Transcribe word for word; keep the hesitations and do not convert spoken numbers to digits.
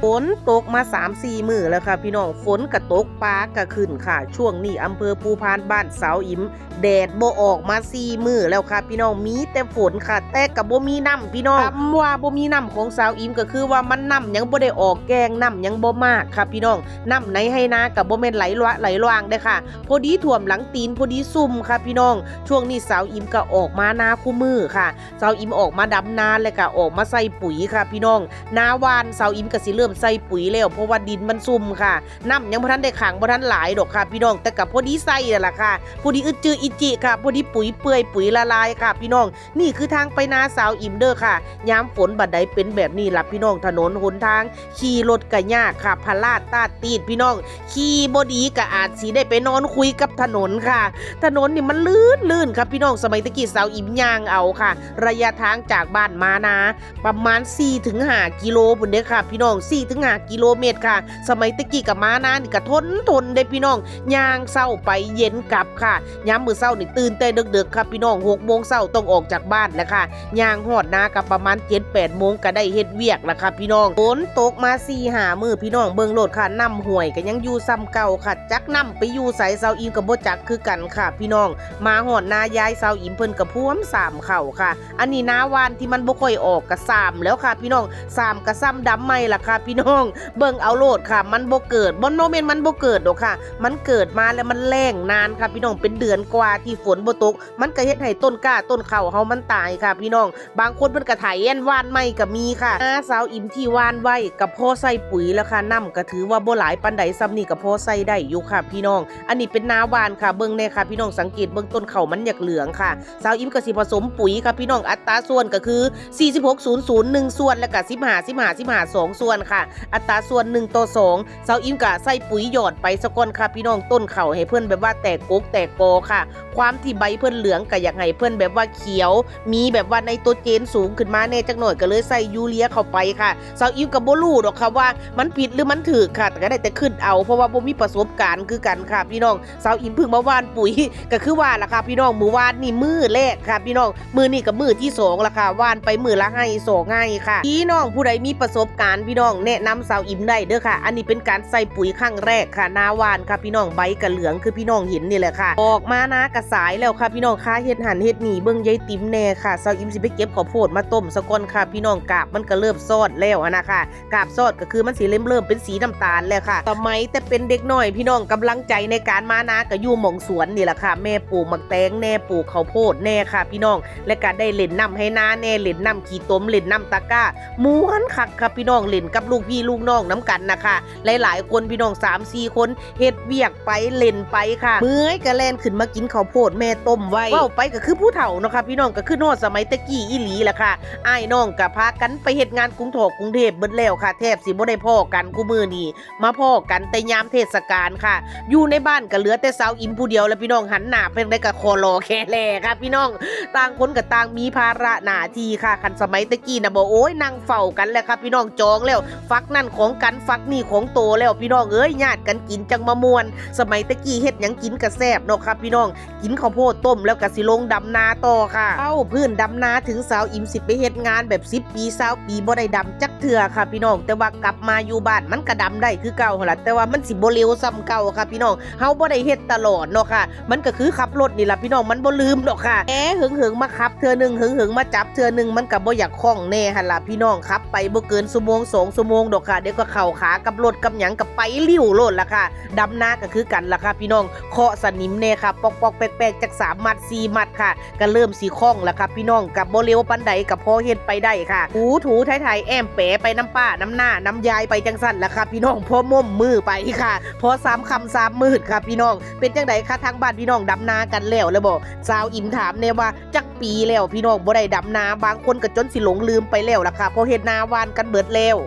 ฝนตกมาสามสี่มื้อแล้วค่ะพี่น้อง ฝนก็ตก ฟ้าก็ขึ้นค่ะ ช่วงนี้อำเภอภูพานบ้านสาวอิ๋ม แดดบ่ออกมาสี่มื้อแล้วค่ะพี่น้อง มีแต่ฝนค่ะ แต่ก็บ่มีน้ำพี่น้อง คำว่าบ่มีน้ำของสาวอิ๋มก็คือว่ามันน้ำยังบ่ได้ออกแก่ง น้ำยังบ่มากค่ะพี่น้อง น้ำในไฮ่นาก็บ่แม่นไหลลวะไหลลวางเด้อค่ะ พอดีท่วมหลังตีน พอดีซุ่มค่ะพี่น้อง ช่วงนี้สาวอิ๋มก็ออกมานาคู่มื้อค่ะ สาวอิ๋มออกมาดำนา แล้วก็ออกมาใส่ปุ๋ยค่ะพี่น้อง นาหว่านสาวอิ๋มก็สิเริ่มใส่ปุ๋ยแล้ว เพราะว่าดินมันซุ่มค่ะ น้ำยังบ่ทันได้ขัง บ่ทันหลายดอกค่ะพี่น้อง แต่ก็พอดีใส่นั่นล่ะค่ะ พอดีอึดจืออิจิค่ะ พอดีปุ๋ยเปื่อย ปุ๋ยละลายค่ะพี่น้อง นี่คือทางไปนาสาวอิ๋มเด้อค่ะ ยามฝนบัดใดเป็นแบบนี้ล่ะพี่น้อง ถนนหนทาง ขี่รถก็ยากค่ะ พลาดตาดตีดพี่น้อง ขี่บ่ดีก็อาจสิได้ไปนอนคุยกับถนนค่ะ ถนนนี่มันลื่นๆค่ะพี่น้อง สมัยตะกี้สาวอิ๋มย่างเอาค่ะ ระยะทางจากบ้านมานา ประมาณสี่ถึงห้ากิโลพุ้นเด้อค่ะพี่น้อง สี่ถึงห้ากิโลเมตรค่ะ สมัยตะกี้ก็มานานี่ก็ทนทนเด้อพี่น้อง ย่างเช้าไปเย็นกลับค่ะ ยามมื้อเช้านี่ตื่นแต่ดึกๆค่ะพี่น้อง หกโมงเช้าต้องออกจากบ้านแล้วค่ะ ย่างฮอดนาก็ประมาณเจ็ดแปดโมงก็ได้เฮ็ดเวียกแล้วค่ะพี่น้อง ฝนตกมาสี่ห้ามื้อพี่น้อง เบิ่งโลดค่ะ น้ำห้วยก็ยังอยู่ส่ำเก่าค่ะ จักน้ำไปอยู่ไส สาวอิ๋มก็บ่จักคือกันค่ะพี่น้อง มาฮอดนายายสาวอิ๋มเพิ่นก็พรวมสามเข้าค่ะ อันนี้นาหว่านที่มันบ่ค่อยออกก็สามแล้วค่ะพี่น้อง สามก็ส่ำดำใหม่ล่ะค่ะพี่น้อง เบิ่งเอาโลดค่ะ มันบ่เกิด บ่ บ่แม่นมันบ่เกิดดอกค่ะ มันเกิดมาแล้วมันแล้งนานค่ะพี่น้อง เป็นเดือนกว่าที่ฝนบ่ตก มันก็เฮ็ดให้ต้นกล้าต้นข้าวเฮามันตายค่ะพี่น้อง บางคนเพิ่นก็ไถอันหว่านใหม่ก็มีค่ะ นาสาวอิ๋มที่หว่านไว้ก็พอใส่ปุ๋ยแล้วค่ะ น้ำก็ถือว่าบ่หลายปานใด ส่ำนี้ก็พอใส่ได้อยู่ค่ะพี่น้อง อันนี้เป็นนาหว่านค่ะ เบิ่งแน่ค่ะพี่น้อง สังเกตเบิ่งต้นข้าวมันอยากเหลืองค่ะ สาวอิ๋มก็สิผสมปุ๋ยค่ะพี่น้อง อัตราส่วนก็คือ สี่สิบหก ศูนย์ ศูนย์ หนึ่ง ส่วน แล้วก็ สิบห้า สิบห้า สิบห้า สอง ส่วนค่ะ อัตราส่วน หนึ่ง ต่อ สอง สาวอิ๋มก็ใส่ปุ๋ยหยอดไปซะก่อนค่ะพี่น้อง ต้นข้าวให้เพิ่นแบบว่าแตกกกแตกกอค่ะ ความที่ใบเพิ่นเหลืองก็อยากให้เพิ่นแบบว่าเขียว มีแบบว่าไนโตรเจนสูงขึ้นมาแน่จักหน่อย ก็เลยใส่ยูเรียเข้าไปค่ะ สาวอิ๋มก็บ่รู้ดอกค่ะว่ามันผิดหรือมันถูกค่ะ แต่ก็ได้แต่คิดเอา เพราะว่าบ่มีประสบการณ์คือกันค่ะพี่น้อง สาวอิ๋มเพิ่งมาหว่านปุ๋ย ก็คือว่าล่ะค่ะพี่น้อง มื้อวานนี่มื้อแรกค่ะพี่น้อง มื้อนี้ก็มื้อที่สองละค่ะ หว่านไปมื้อละไฮ่สองไฮ่ค่ะ พี่น้องผู้ใดมีประสบการณ์พี่น้อง แนะนำสาวอิ๋มได้เด้อค่ะ อันนี้เป็นการใส่ปุ๋ยครั้งแรกค่ะ นาหว่านค่ะพี่น้อง ใบก็เหลืองคือพี่น้องเห็นนี่แหละค่ะ ออกมานาก็สายแล้วค่ะพี่น้อง ค่าเฮ็ดหั้นเฮ็ดนี่ เบิ่งยายติ๋มแน่ค่ะ สาวอิ๋มสิไปเก็บข้าวโพดมาต้มซะก่อนค่ะพี่น้อง กาบมันก็เริ่มซอดแล้วหั้นนะคะ กาบซอดก็คือมันสิเริ่มเริ่มเป็นสีน้ำตาลแล้วค่ะ สมัยแต่เป็นเด็กน้อยพี่น้อง กำลังใจในการมานาก็อยู่หม่องสวนนี่แหละค่ะ แม่ปลูกหมากแตงแน่ ปลูกข้าวโพดแน่ค่ะพี่น้อง และก็ได้เล่นน้ำไฮ่นาแน่ เล่นน้ำขี้ตม เล่นน้ำตะกร้า ม่วนคักค่ะพี่น้อง เล่นกับลูกพี่ลูกน้องนำกันนะคะ หลายๆคนพี่น้อง สามสี่คน เฮ็ดเวียกไปเล่นไปค่ะ เมื่อยก็แล่นขึ้นมากินข้าวโพดแม่ต้มไว้ เว้าไปก็คือผู้เฒ่าเนาะค่ะพี่น้อง ก็คือฮอดสมัยแต่กี้อีหลีล่ะค่ะ อ้ายน้องก็พากันไปเฮ็ดงานกรุงเทพฯ กรุงเทพฯเบิดแล้วค่ะ แทบสิบ่ได้พ้อกันคุมื้อนี้ มาพ้อกันแต่ยามเทศกาลค่ะ อยู่ในบ้านก็เหลือแต่สาวอิ๋มผู้เดียวแล้วพี่น้อง หันหน้าไปทางใดก็คอลอแคแลค่ะพี่น้อง ต่างคนก็ต่างมีภาระหน้าที่ค่ะ คันสมัยแต่กี้น่ะบ่ โอ้ย นั่งเฝ้ากันแหละค่ะพี่น้อง จองแล้ว ฝักนั่นของกัน ฝักนี่ของโตแล้วพี่น้องเอ้ย ญาติกันกินจั่งมาม่วน สมัยแต่กี้เฮ็ดหยังกินก็แซ่บเนาะค่ะพี่น้อง กินข้าวโพดต้มแล้วก็สิลงดำนาต่อค่ะ เอ้า พื้นดำนาถึงสาวอิ๋มสิไปเฮ็ดงานแบบสิบปี ซาวปี บ่ได้ดำจักเทื่อค่ะพี่น้อง แต่ว่ากลับมาอยู่บ้านมันก็ดำได้คือเก่าหั้นล่ะ แต่ว่ามันสิบ่เร็วส่ำเก่าค่ะพี่น้อง เฮาบ่ได้เฮ็ดตลอดเนาะค่ะ มันก็คือขับรถนี่ล่ะพี่น้อง มันบ่ลืมดอกค่ะ แหม เหิงๆมาขับเทื่อหนึ่ง เหิงๆมาจับเทื่อหนึ่ง มันก็บ่อยากคล่องแน่หั้นล่ะพี่น้อง ขับไปบ่เกินชั่วโมงสองชั่วโมงดอกค่ะ เดี๋ยวก็เข้าขากับรถกับหยังก็ไปลิ้วโลดล่ะค่ะ ดำนาก็คือกันล่ะค่ะพี่น้อง เคาะสนิมแน่ค่ะ ปอกๆแปกๆจักสามมัดสี่มัดค่ะ ก็เริ่มสิคล่องแล้วค่ะพี่น้อง ก็บ่เร็วปานใด ก็พอเฮ็ดไปได้ค่ะ ถูถูไถไถแอ้มแป๋ไปนำป้านำน้านำยายไปจั่งซั่นล่ะค่ะพี่น้อง พอม่มมือไปค่ะ พอสามค่ำสามมืดค่ะพี่น้อง เป็นจั่งใดคะ ทางบ้านพี่น้องดำนากันแล้วแล้วบ่ สาวอิ๋มถามแน่ว่าจักปีแล้วพี่น้องบ่ได้ดำนา บางคนก็จนสิหลงลืมไปแล้วล่ะค่ะ เพราะเฮ็ดนาหว่านกันเบิดแล้ว